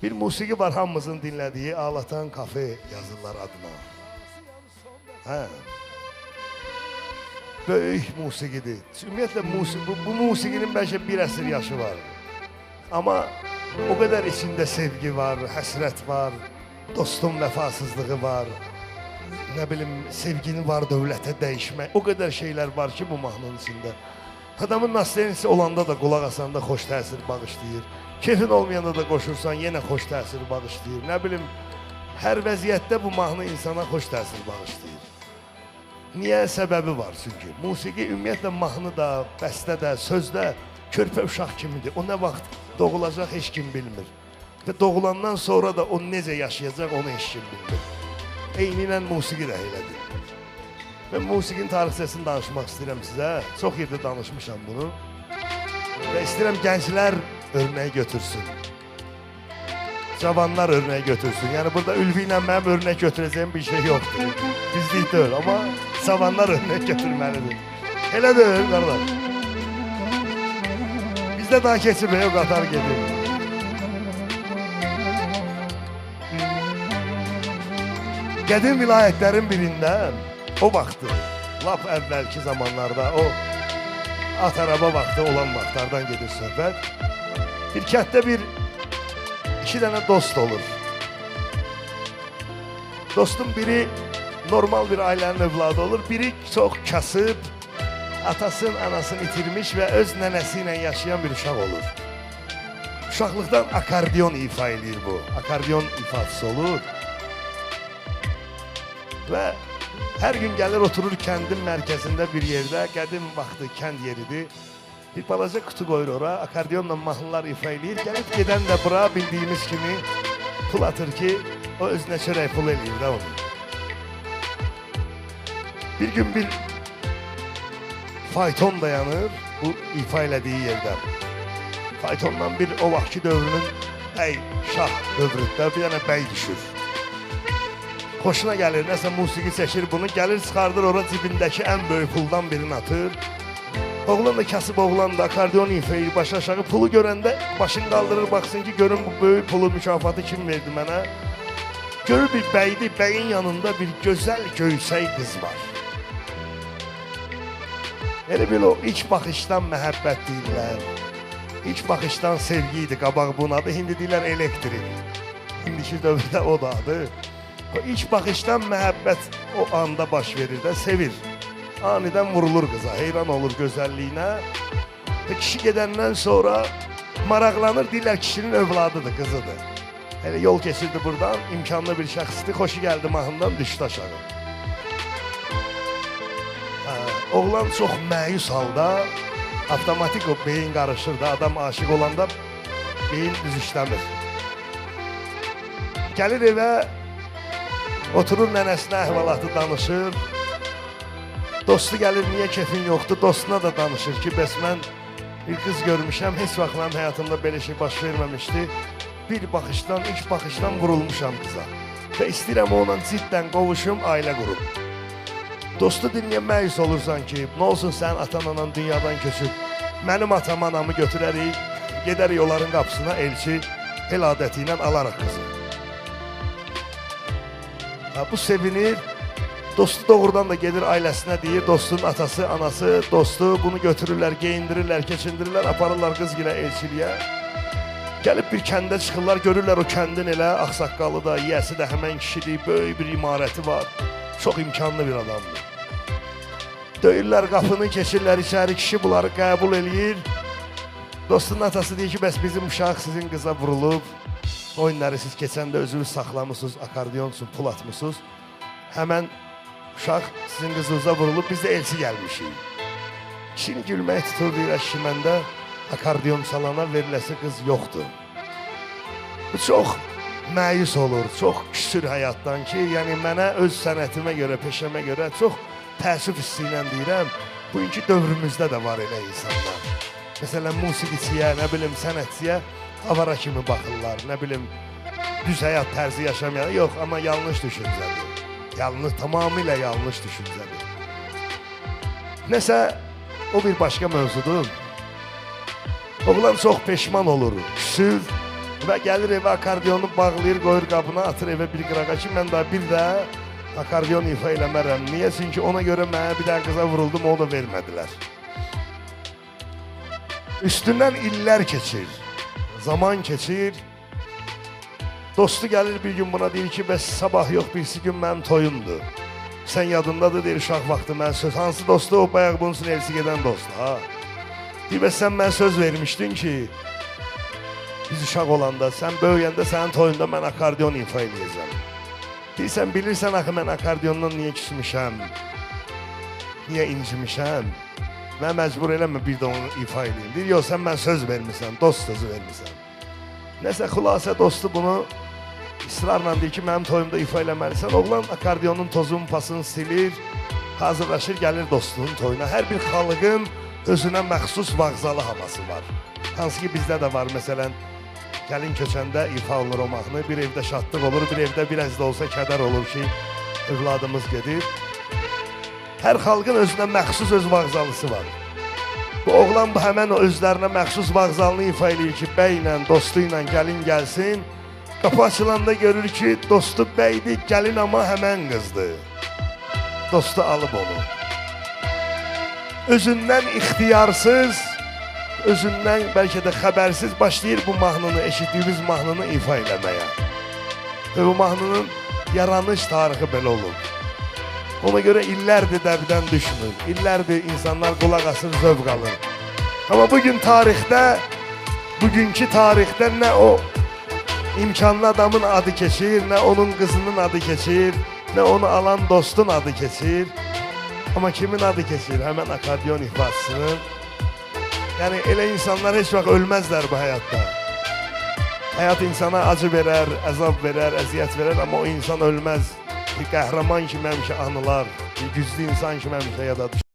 Bir musiqi var hamımızın dinlədiyi, Ağlatan Kafe yazırlar adına. Hə. Böyük musiqidir. Ümumiyyətlə bu musiqinin bəlkə bir əsr yaşı var. Amma o qədər içində sevgi var, həsrət var, dostun vəfasızlığı var, nə bilim, sevgini var dövlətə dəyişmək. O qədər şeylər var ki bu mahnının içində. Adamın naslenisi olanda da qulaq asanda xoş təsir bağışlayır. Kefin olmayanda da qoşursan, yenə xoş təsir bağışlayır. Nə bilim, hər vəziyyətdə bu mahnı insana xoş təsir bağışlayır. Niyə? Səbəbi var çünki. Musiqi ümumiyyətlə mahnı da, bəstə də, sözdə körpə uşaq kimidir. O nə vaxt doğulacaq heç kim bilmir. Və doğulandan sonra da o necə yaşayacaq onu heç kim bilmir. Eyni ilə musiqi də elədir. Mən musiqinin tarixçəsini danışmaq istəyirəm sizə. Çox yerdə danışmışam bunu. Və istəyirəm gənclər örnək götürsün. Cavanlar örnək götürsün. Yəni burada Ülvi ilə mənim örnək götürəcəyim bir şey yoxdur. Bizlik deyil, amma cavanlar örnək götürməlidir. Elə deyil, qardaş. Bizdə daha keçib, o qatar gedir. Qədim vilayətlərin birində o vaxtı, lap əvvəlki zamanlarda, o at araba vaxtı olan vaxtlardan gedir söhbət. Bir kənddə iki dənə dost olur. Dostun biri normal bir ailənin övladı olur, biri çox kasıb, atasını, anasını itirmiş və öz nənəsi ilə yaşayan bir uşaq olur. Uşaqlıqdan akardion ifa eləyir bu, akardion ifaçısı olur. Və hər gün gəlir, oturur kəndin mərkəzində bir yerdə, qədim vaxtı kənd yeridir. Bir balaca qutu qoyur ora, akardionla mahnılar ifa eləyir. Gəlib gedən də bura bildiyimiz kimi pul atır ki, o özünə çörək pul eləyir də onu. Bir gün bir fayton dayanır bu ifa elədiyi yerdə. Faytondan bir o vaxtki dövrünün bəy, şah dövründə bir dənə bəy düşür. Xoşuna gəlir, nəsə musiqi çəkir bunu, gəlir çıxardır ora cibindəki ən böyük puldan birini atır. Oğlan da kasıb oğlan da akardion ifa eləyir başı aşağı, pulu görəndə başını qaldırır, baxsın ki, görün bu böyük pulu, mükafatı kim verdi mənə. Görür bir bəydi, bəyin yanında bir gözəl göysək qız var. Elə bil o ilk baxışdan məhəbbət deyirlər, ilk baxışdan sevgi idi qabaq bunun adı, indi deyirlər elektrik. İndiki dövrdə o da adı. O ilk baxışdan məhəbbət o anda baş verir də, sevir. Anidən vurulur qıza, heyran olur gözəlliyinə. Və kişi gedəndən sonra maraqlanır, deyirlər kişinin övladıdır, qızıdır. Elə yol keçirdi buradan, imkanlı bir şəxsdir, xoşu gəldi mahnıdan, düşdü aşağı. Oğlan çox məyus halda, avtomatik o beyin qarışır da, adam aşiq olanda beyin düz işləmir. Gəlir evə, oturur nənəsinə əhvalatı danışır. Dostu gəlir, niyə kefin yoxdur? Dostuna da danışır ki, bəs mən bir qız görmüşəm, heç vaxt mənim həyatımda belə şey baş verməmişdi. Bir baxışdan, ilk baxışdan vurulmuşam qıza. Və istəyirəm onunla ciddən qovuşum, ailə qurum. Dostu dinləyən məyus olursan ki, nə olsun sənin atan anan dünyadan köçüb, mənim atam anamı götürərik, gedərik onların qapısına elçi el adəti ilə alaraq qızı. Ha, bu sevinir. Dostu doğrudan da gedir ailəsinə deyir, dostunun atası, anası, dostu bunu götürürlər, geyindirirlər, keçindirirlər, aparırlar qız ilə elçiliyə. Gəlib bir kəndə çıxırlar, görürlər o kəndin elə ağsaqqalı da, yiyəsi də həmən kişidir, böyük bir imarəti var, çox imkanlı bir adamdır. Döyürlər qapını, keçirlər içəri, kişi bunları qəbul eləyir. Dostunun atası deyir ki, bəs bizim uşaq sizin qıza vurulub, o günləri siz keçəndə özünüz saxlamısınız, akardion üçün pul atmısınız. Həmən uşaq sizin qızınıza vurulub, biz də elçi gəlmişik. Kişini gülmək tutur, deyir, əşi, məndə akardion çalana veriləsi qız yoxdur. Bu çox məyus olur, çox küsür həyatdan ki, yəni mənə öz sənətimə görə, peşəmə görə çox təəssüf hissi ilə deyirəm, bugünkü dövrümüzdə də var elə insanlar. Məsələn, musiqiçiyə, nə bilim, sənətçiyə avara kimi baxırlar, nə bilim, düz həyat tərzi yaşamayan, yox, amma yanlış düşüncədir. Yanlış, tamamilə yanlış düşüncədir. Nəsə, o bir başqa mövzudur. Oğlan çox peşman olur, küsür. Və gəlir evə, akardionu bağlayır, qoyur qabına, atır evə bir qırağa ki, mən daha bir də akardion ifa eləmərəm. Niyə? Çünki ona görə mənə bir dənə qıza vuruldum, onu da vermədilər. Üstündən illər keçir, zaman keçir. Dostu gəlir bir gün buna deyir ki, bəs sabah yox, birisi gün mənim toyumdur. Sən yadındadır, deyir, uşaq vaxtı mən söz. Hansı dostu? O bayaq bunun üçün elçi gedən dostu, ha. Deyir, bəs sən mənə söz vermişdin ki, biz uşaq olanda, sən böyüyəndə sənin toyunda mən akardion ifa eləyəcəm. Deyir, sən bilirsən axı mən akardiondan niyə küsmüşəm, niyə incimişəm? Mən məcbur eləmə bir də onu ifa eləyim. Deyir, yox, sən mən söz vermirsən, dost sözü vermirsən. Nəsə, xülasə dostu bunu israrla deyir ki, mənim toyumda ifa eləməlisən. Oğlan akardionun tozun, pasını silir, hazırlaşır, gəlir dostunun toyuna. Hər bir xalqın özünə məxsus vağzalı havası var. Hansı ki bizdə də var, məsələn, gəlin köçəndə ifa olunur o mahnı. Bir evdə şadlıq olur, bir evdə biraz da olsa kədər olur ki, övladımız gedir. Hər xalqın özünə məxsus öz vağzalısı var. Bu oğlan bu həmən o özlərinə məxsus vağzalını ifa eləyir ki, bəylə, dostu ilə gəlin gəlsin. Qapı açılanda görür ki, dostu bəydir, gəlin amma həmən qızdır. Dostu alıb onu. Özündən ixtiyarsız, özündən bəlkə də xəbərsiz başlayır bu mahnını, eşitdiyimiz mahnını ifa eləməyə. Və bu mahnının yaranış tarixi belə olub. Ona görə illərdir dəbdən düşmür, illərdir insanlar qulaq asır, zövq alır. Amma bugün tarixdə, bugünkü tarixdə nə o imkanlı adamın adı keçir, nə onun qızının adı keçir, nə onu alan dostun adı keçir. Amma kimin adı keçir? Həmən akardion ifaçısının. Yəni elə insanlar heç vaxt ölməzlər bu həyatda. Həyat insana acı verər, əzab verər, əziyyət verər, amma o insan ölməz. Bir qəhrəman kimi həmişə anılar, bir güclü insan kimi həmişə yada düşər.